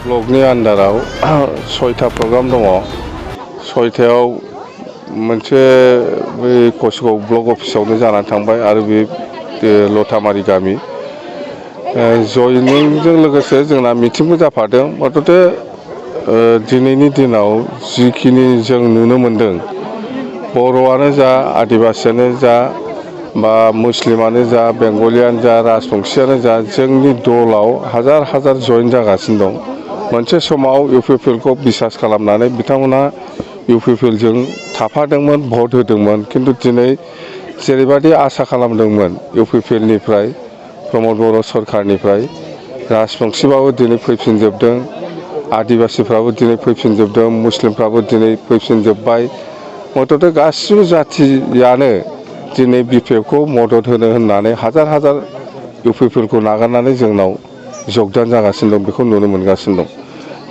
ब्लकनि आन्दाराव 6टा programme दङ। 6टायाव मोनसे बे कसिगाव ब्लक अफिसावनो जानानै थांबाय आरो बे लथामारि गामि जयनिंजों लोगोसे जोंना मिटिंबो जाफादों। मथथे दिनैनि दिनाव जिखिनि जों नुनो मोनदों, बर'आनो जा, आदिबासियानो जा, बा मुस्लिमानो जा, बेंगलियानो जा, राजबंसियानो जा, जोंनि दलाव हाजार हाजार जइन जागासिनो दं। मोनसे समाव इउपिपिएलखौ बिसास खालामनानै बिथांमोना इउपिपिएलजों थाफादोंमोन, भट होदोंमोन। खिन्थु दिनै जेरैबायदि आसा खालामदोंमोन इउपिपिएलनिफ्राय, प्रमद बर' सरकारनिफ्राय, राजबंसिबाबो दिनै फैफिनजोबदों, आदिबासिफ्राबो दिनै फैफिनजोबदों, मुस्लिमफ्राबो दिनै फैफिनजोब्बाय। मथथे गासिबो जाथियानो दिनै बिपिएफखौ मदद होनो होननानै हाजार हाजार इउपिपिएलखौ नागारनानै जोंनाव जगदान जागासिनो दं। बेखौ नुनो मोनगासिनो दं।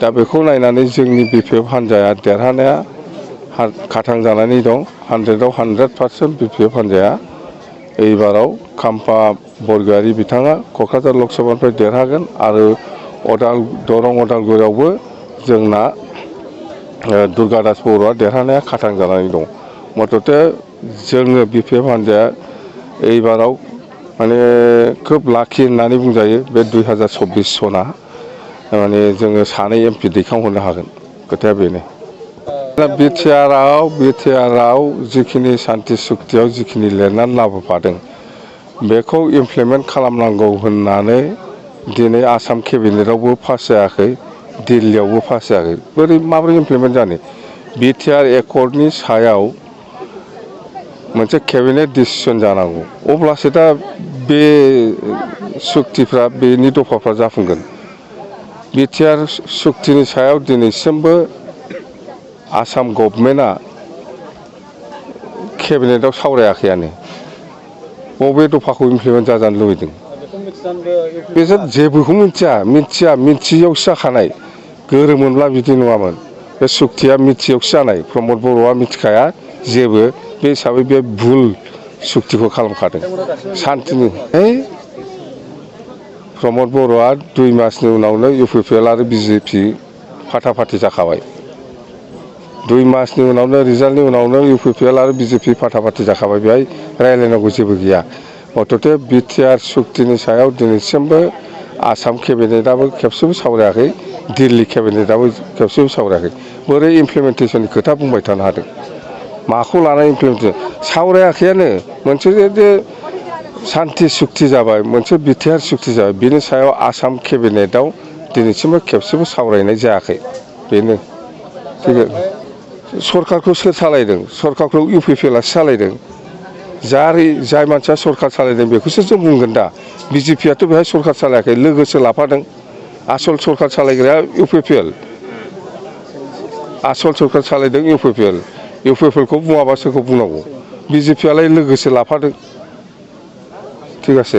दा बेखौ नायनानै जोंनि बिपिएफ हान्जाया देरहानाया खाथां जानानै दं। 100आव 100% बिपिएफ हान्जाया एबाराव खाम्फा बरगयारि बिथाङा क'क्राझार लकसभानिफ्राय देरहागोन आरो दरं अदालगुरियावबो जोंना दुर्गा दास बर'आ देरहानाया खाथां जानानै दं। मथथे जोङो बिपिएफ हान्जाया एबाराव माने खोब लाखि होननानै बुंजायो। बे 2024 सना माने जोङो सानै एमपि दैखांहरनो हागोन। खोथाया बेनो। बिटिआरआव जिखिनि सान्ति सुक्तियाव जिखिनि लिरनानै लाबोफादों, बेखौ इमप्लिमेन्ट खालामनांगौ होननानै दिनै आसाम केबिनेटआवबो पास जायाखै, दिल्लीयावबो पास जायाखै। माबोरै इमप्लिमेन्ट जानो? बिटिआर एकर्डनि सायाव मोनसे केबिनेट डिसिसन जानांगौ, अब्लासो दा बे सुक्तिफ्रा, बेनि दफाफ्रा जाफुंगोन। बिटिआर सुक्तिनि सायाव दिनैसिमबो आसाम गभर्नमेन्टआ केबिनेटआव सावरायाखैयानो। बबे दफाखौ इमप्लिमेन्ट जाजानो लुबैदों? बिसोर जेबोखौ मिथियैयावसो जाखानाय। गोरोमोनब्ला बिदि नङामोन। बे सुक्तिया मिथियैयावसो जानाय। प्रमद बर'आ मिथिखाया जेबो, बे हिसाबै बे भुल सुक्तिखौ खालामखादों। सान्तिनि प्रमद बर'आ 2 मासनि उनावनो इउपिपिएल आरो बिजेपि फाटाफाटि जाखाबाय। 2 मासनि उनावनो, रिजाल्टनि उनावनो इउपिपिएल आरो बिजेपि फाटाफाटि जाखाबाय। बेहाय रायज्लायनांगौ जेबो गैया। मथथे बिटिआर सुक्तिनि सायाव दिनैसिमबो आसाम केबिनेटआबो खेबसेबो सावरायाखै, दिल्ली केबिनेटआबो खेबसेबो सावरायाखै। बोरै इमप्लिमेन्टेसननि खोथा बुंबाय थानो हादों? माखौ लानानै इमप्लिमेन्टेसन सावरायाखैयानो। मोनसे जे सान्ति सुक्ति जाबाय, मोनसे बिटिआर सुक्ति जाबाय, बिनि सायाव आसाम केबिनेटआव दिनैसिमबो खेबसेबो सावरायनाय जायाखै। बेनो सरकारखौ सोर सालायदों? सरकारखौ इउपिपिएलआसो सालायदों। जाय मानसिया सरकार सालायदों बेखौसो जों बुंगोन दा। बिजेपियाथ' बेहाय सरकार सालायाखै, लोगोसो लाफादों। आसल सरकार सालायग्राया इउपिपिएल, आसल सरकार सालायदों इउपिपिएल। इउपिपिएलखौ बुङाबा सोरखौ बुंनांगौ? बिजेपियालाय लोगोसो लाफादों। ঠিক আছে।